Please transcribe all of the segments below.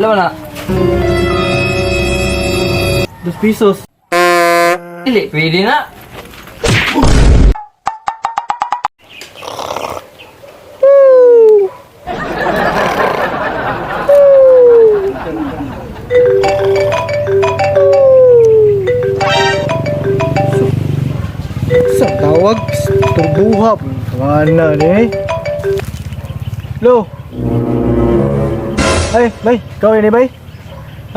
Alam mo na. 2 pesos. Dili, pwede na. Sa tawag, turbuha. Wala ni. Hello. Ay, bay, ikaw yun eh, bay?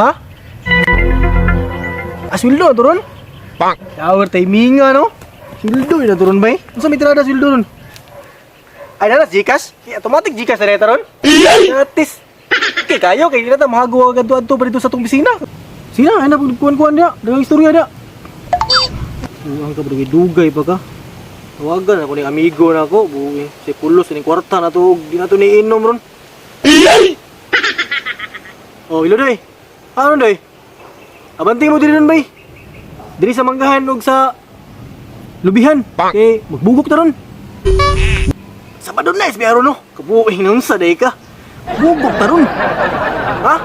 Ha? Ah, sweldo na turon? Bang! Tower timinga, no? Sweldo yun na turon, bay? Unsa may tirada sweldo ron? Ay, nanas, Gcash? Eh, automatic Gcash na rin ron? Gratis. Kay kayo, kay na ta mahagawa agad adto pa dito sa tong bisina. Sina, ay na kuan-kuan dia, dagang istorya dia. Buang ka bro, dugay pa ka. Tawagan ako ning amigo na ako, buwi. Si Pulos ning kwarta na to, di na to niinom ron. Oh, ilo doy. Ano doy? Abante mo diri ron bay. Diri sa manggahan og sa lubihan. Bang! Kay magbugok ta ron. Sabado na SBR no. Kabuing na unsa day ka. Bugok ta ron. Ha?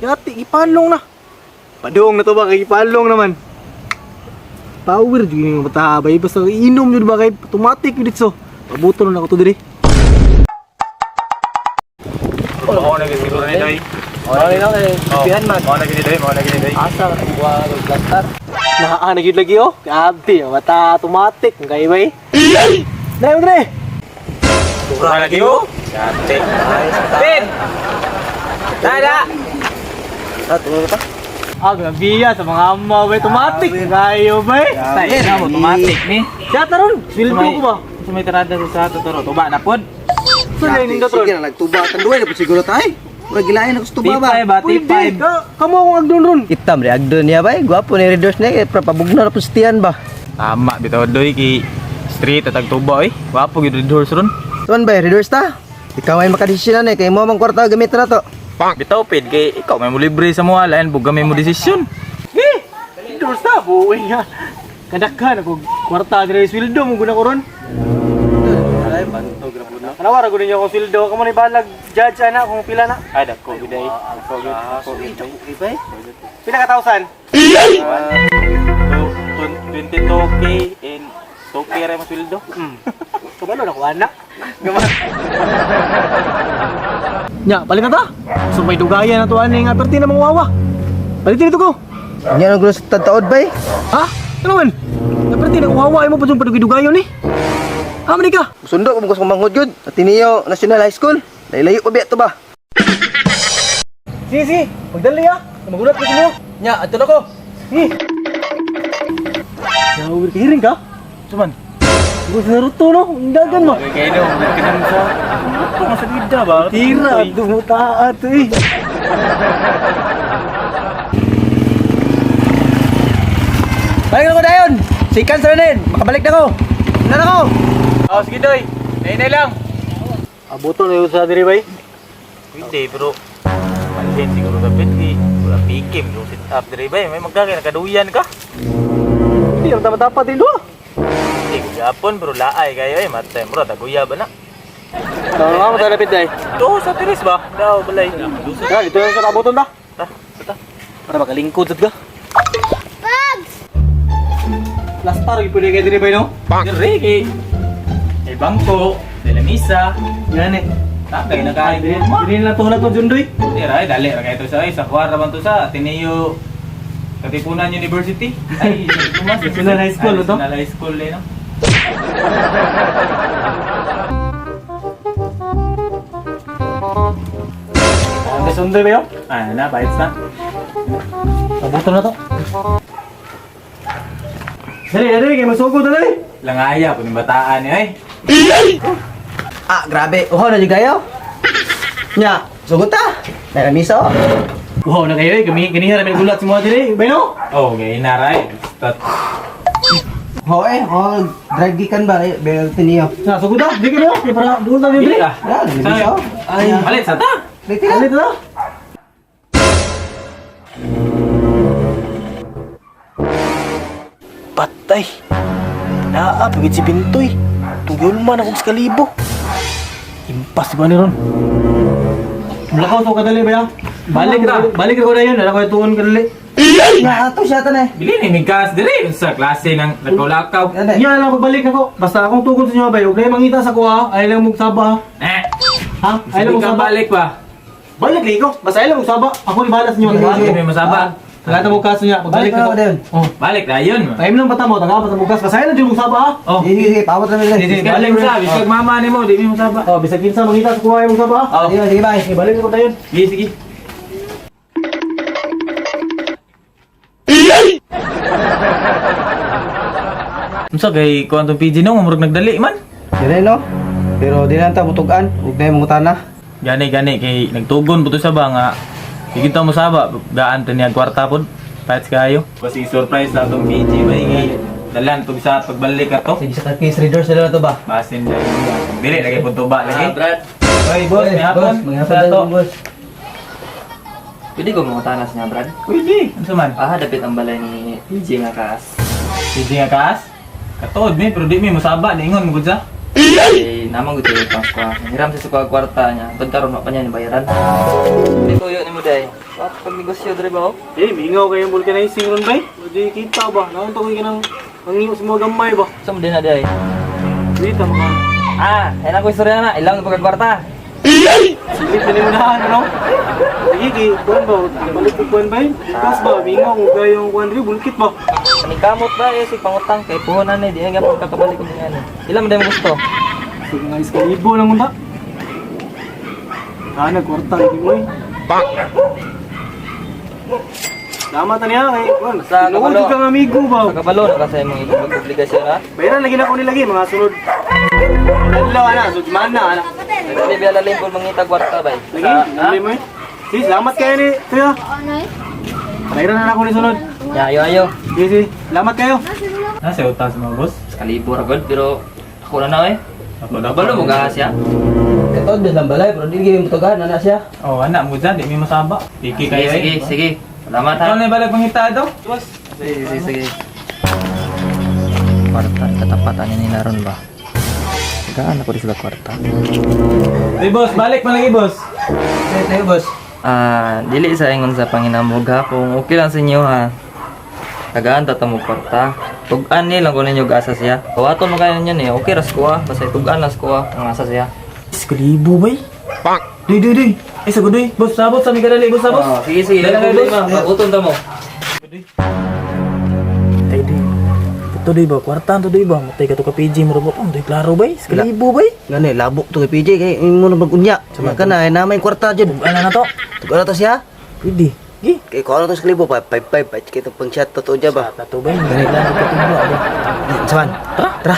Yati ipalong na. Padong na to ba kay ipalong naman. Power jud yung bata bay basta inom jud ba kay automatic jud so. Pabuto na ako to diri. Mao na siguro ni Doy. Okay lang eh. Lubihan man. Mao na gini Doy, mao na gini Doy. Asa ka nagbuha ng plastar. Naa na gyud lagi oh. Grabe, bata automatic kay bay. Dai dre. Mao lagi oh. Yate. Ben! Dada! Ah, tulog ta. Ah, grabe ya sa mga ama bay automatic kayo bay. Tay, na mo automatic ni. Siya taron, sweldo ko ba? Sa may tirada sa totoro, tuba na pod. So na nindot ron. Sige na nagtuba tanduay na pud siguro tay. Murag gilain ako sa tuba ba. T5 ba, Pwede. T5. Kamo akong agdon ron. Itam re agdon niya bay. Gwapo ni Redos niya kay pabugna na pud sa tiyan ba. Tama bitaw Doy kay street at tuba oy. Wapo gyud red horse ron. Tuan bay Redos ta. Ikaw ay makadesisyon na kay mo mang kwarta gamit na to. Bitaw pid kay ikaw may mo libre sa mga lain bug may mo desisyon. Eh, endorse na buwi nga. Kadakhan ako kwarta dire sweldo mo guna ko ron. Bantog ra pud na. Kanawara gud ninyo akong sweldo. Kamo ni balag judge ana kung pila na. Ay dako gid ay. Dako gid. Dako gid. Bay. Pila ka thousand? 22K in 2K ra mo sweldo. Kabalo na ko ana. Nya, balik na ta. So may dugayan na to ani nga perti na mga wawa. Balik dito ko. Nya nang gulo sa taod bay. Ha? Ano man? Perti na wawa imo pa jud padugayon ni. Ha man ka? Sundo ko sa manghod gud. Ateneo National High School. Layo pa biya to ba. Sige, sige. Magdali ah. Magulat ko sa inyo. Nya, ato na ko. Sige. Yawir, kahiring ka? Tuman. Gusto sa Naruto no? Ang dagan mo. Kay no, kanan sa Naruto nga sa bida ba? Tira, dumuta ato eh. Balik na ko dayon. Sikan sa rin. Makabalik na ko. Na na ko. Oh, sige Doy. Nainay lang. Abuto na yun sa diri bay. Hindi, pero malhin siguro dapat di. Wala pikim yung sit up dire bay. May magkakay nakaduyan ka. Hindi naman tama dapat din doon. Hindi ko Japon pero laay kayo eh. Matay mura taguya ba na? Tama nga mo talapit day. Do sa tiris ba? Daw balay. Tara, dito lang sa abuton ba? Ta, ta. Para makalingkod sad ka. Bugs! Plastar gyud pwede kay diri bay no? Dire kay ay bangko, de la misa. Yan eh. Ta kay nakain Diri diri na to na to Jundoy. Dire ay dali ra kay to sa ay sa kuwara man to sa Ateneo Katipunan University. Ay, Tumas, National High School, Ay, to? National High School eh, no? Ang Sundoy ba yo? Ah, na, bites na. Abuton na to. Dali, dali kay masugod dali. Langaya po ng bataan niya eh. Ah, grabe. Uhaw na jud kayo. Nya, sugot ta. Naramisa oh. Wow na kayo eh, kami kaniha ra may gulat si mga diri, bay no? Oh, gay naray. Tat. Ho eh, ho, drive gikan ba eh, Bel Ateneo. Na sugod na, di kayo kay para duol ta diri. Ah, Ya, lamisa oh. Ay, palit sa ta. Liti na. Dali ta. Patay. Naa pagid si Bintoy. Tugyon man akong sa kalibo. Impas ba ni ron? Mulakaw to kadali ba ya? Balik ra. Balik ra ko na yun. Wala ko tuon kadali. Nga ato siya tan eh. Bili ni mig gas diri sa klase ng lakaw-lakaw. Gani. Nya lang pagbalik ako. Basta akong tugon sa inyo bay, ug mangita sa kuha, ay lang mong saba. Eh, Ha? Ay lang sige mong ka saba. balik ba? Balik lagi ko. Basta ay lang mong saba. Ako ni balas niyo. Sige, Hindi may masaba. Wala ta mo kaso niya. Pagbalik Balik na ako. ako din. Oh. Balik na yun. Time lang bata mo, taga pa sa bukas. Basta ay lang jud mong saba ha. Oh. Sige, sige, pawat na Sige, nila. sige, Balik balik sa, bisag mama nimo, di mi masaba. Oh, bisag kinsa mangita sa kuha ay mong saba ha. Oh. Sige, sige, bye. Eh, balik ko tayo. Sige, sige. Unsa kay kuan tong PG no, murag nagdali man. Dire no. Pero di lang ta mutugan, ug na mangutana. Gani gani kay nagtugon buto sa ba nga Sige ta mo saba, gaan ta niya kwarta pod. Pats kayo. Basi surprise na tong PG bay kay dalan tong sa pagbalik ato. Sige sa case readers na to ba? Basin na. Dili lagi pud tuba lagi. Brad, Oy boss, may hapon. Boss, may hapon Sa ato. boss. pwede ko mangutanas niya, Brad? Pwede. Unsa man? Ah, dapit ang balay ni PJ nga kaas. PG nga kaas. Katuod mi pero di mi mosaba niingon mo gud sa. Eh, namang gusto yung pang kwa. Hiram sa kwa kwarta niya. Tod karon wa pa niya ni bayaran. Hindi ko yun ni mo day. Wat pag negosyo dre ba? oh? Eh, mingaw kayong vulcanizing ron bay. Di kita ba? Naunta ko kanang ang iyo sa mga gamay ba? Sa mo din na day. Dito maka Ah, ay ko istorya na. Ilang pagka kwarta. silip na nimo na ano? Lagi kay kuan ba? Balik ko kuan bay. Bukas ba? Mingaw ko kayong kuan ri bulkit ba? Kaning kamot ba eh sig pangutang kay puhunan ni di nga pagkakabalik ko niya ni. Ilang mo day mo gusto? Sige nga iskalibo lang unta. Ah, nagkwarta lagi mo eh. Salamat na niya kay kuan. Sa Tinuod kabalo. jud kang amigo ba? Sa kabalo na kasi mong ibig obligasyon ha. Bayaran lagi na ko nilagi mga sunod. Adlaw ana, sud mana ana. Dili biya lalim kung mangita kwarta bay. Lagi, lagi mo eh. Sige, salamat kayo ni Kuya. Bayaran na ako ni sunod. Ya, ayo ayo. Sige, sige. Salamat kayo. Nasa utang sa mga boss. Kalibo ra gud pero ako na na eh. Ako na Kabalo mo gahas siya. Katod bis lang balay pero di gyud mutugan ana siya. Oh, anak mo dyan, di mi masaba. Iki Sige, kayo sige, eh. sige. Salamat ha. Ikaw na balik pangita daw. Boss. Sige, sige, sige. Kwarta, katapatan ni nila ron ba? Gaan ako sila kwarta. Di boss, balik man lagi boss. Sige, tayo boss. Ah, dili sa ingon sa panginamog ha. Kung okay lang sa inyo ha. Tagaan ta mo kwarta. Tug-an ni lang ko ninyo asa siya. Kawaton mo kayo ninyo ni. Okay ras ko ha. Basta tug-an las ko ha. Ang asa siya. Iskalibo bay. Pak. Duy duy duy. Ay sa gudoy. Boss, sabot sa mi kadali, boss, sabot. Oh, sige, sige. Dala Dala kayo, boss. problema. Uton ta mo. Tay di. Ito di ba kwarta to di ba matay ka to ka PG mo ba pang klaro bay. Iskalibo bay. Gani labok to kay PJ kay imo na magunya. Ka na na may kwarta jud. Ano na to? Tugan na to siya. Pwede. Gi. Kay ko ano to sa kalibo pa 5 5 pa kay pang shot to to ba. Na to bay. Ganit lang ka tuba ba. Saman. Tara. Tara.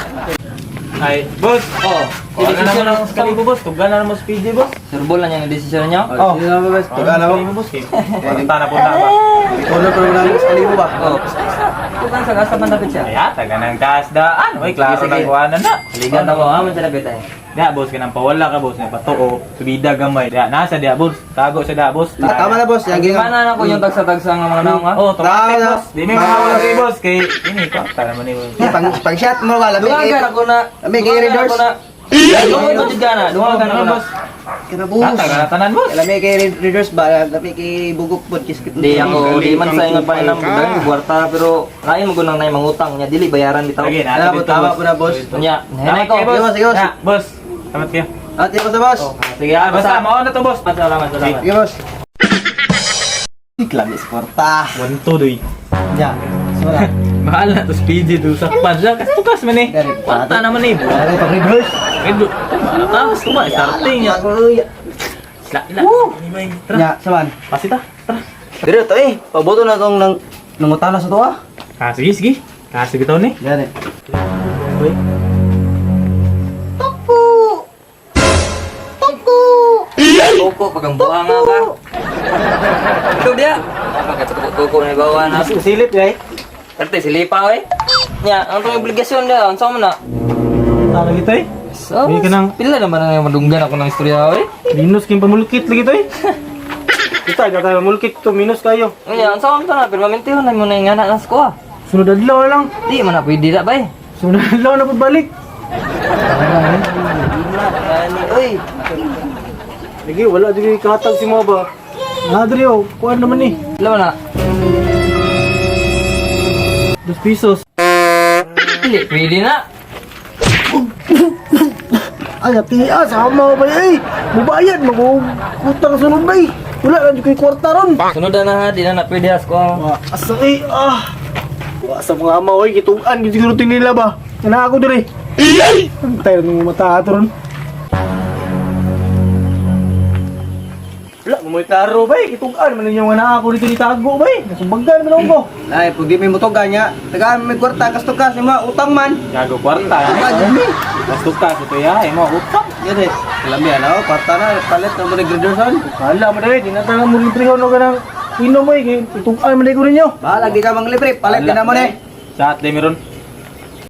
Ay, boss. Oh, Kuha na desisyon naman ang iskalibo boss. Tuglan na naman sa PG boss. Sir Bol lang yung desisyon niyo. Oh, sige na boss. Tugan na mo. Iskalibo boss. Kwarta na po na ba? Kulo pero na sa kalibo ba. Oh, tugan sa asa man dapat siya. Ay, taga ng kasdaan. Uy, klaro Sige, na sige. kuha na na. Haligan ta mo ha, man sila bitay. Diya, boss, kanang pawala ka, boss. Nga patuo. Subida gamay. Diya, nasa diya, boss. Tago sa diya, boss. Tama na boss, yang gingon. Mana na ko yung tagsa-tagsa nga mga naong ha. Oh, automatic, Tama na. boss. Di may mga kay boss. Kay, ini, kwarta naman ni boss. Pang pang shot mo ka labi. Duwagan ako na. Lami kay duwagan readers. ako na. Duwagan ko jud gana, duwagan ako na. Boss. Kana boss. Tata, ka tanan, boss. Lami kay readers ba, lami kay bugok pod kis. Di ako, di man sa ingon pa nilang budan kwarta pero lain mo gunang nay mangutang nya dili bayaran bitaw. Lagi, Tama nasa po, dito, tama boss. po na boss. Nya, hinay ko. Salamat kayo, boss. Sige, boss, sige, boss. Ya, boss. Salamat kayo. Ah, sige boss. Sige, ah, Basta, basta. mao na to, boss. Salamat, salamat. Sige boss. Lami sa kwarta. 1-2, doy. Ya. Sura. Mahal na to sa PG do sakpan siya. Kastukas man eh. Dari, Kwarta naman eh. Dari pang readers. Redo. Ano ta? Tuba, starting ya. Sla, ila. Ini Tara. Ya, saman. Pasi ta. Tara. Pero to eh, paboto na tong nang nangutana sa tuwa. Ah, sige, sige. Ah, sige to ni. Gani. Tuko pag ang buha nga ka. Ikaw diya. Pagkatuko-tuko na ibawan ha. Silip gay. Erte silipa oy. Nya, ang tong obligasyon diya, unsa man na? Tara lagi to eh. So, Hindi ka nang- pila naman ang madunggan ako ng istorya oy. Minus king pamulkit lagi to eh. Kita ka tayo pamulkit to minus kayo. Nya, unsa man to na permanente na mo na ingana nas ko ah. Sunod adlaw na lang. Di man na pwede da bay. Sunod adlaw na pagbalik. Gani, oy. Lagi, wala diri kahatag si mga ba. Nga diri oh, kuan naman ni. Wala na. 2 pesos. Dili, pwede na. Ay, ati, ah, sama ba eh. Mubayad, mag-utang sunod ba eh. Wala lang ko'y kwarta ron. Sunod na ha, di na na pwede ha, kuha. Wa, asa eh, ah. Wa sa mga ama, oy, kituan, gid siguro nila ba. Kana ako diri. Antay ron mo mata ato ron. Wala, mo klaro ba eh. Kituan man ninyo nga naa ako dito ni tago ba eh. Nasumbagan man ako. Ay, pag di may mutugan niya, tagaan may kwarta, kasto ka, sima, utang man. Gago kwarta. Tugaan yun ni. Basto ka sa tuya, eh mo utang. Yan eh. Alam yan, oh, kwarta na, palit na mo ni Graderson. Kala mo diri, di na tanga mo librehon o kanang inom mo eh. Kituan man ko ninyo. Bahala, di ka mang libre, palit din na mo ni. Sa at meron.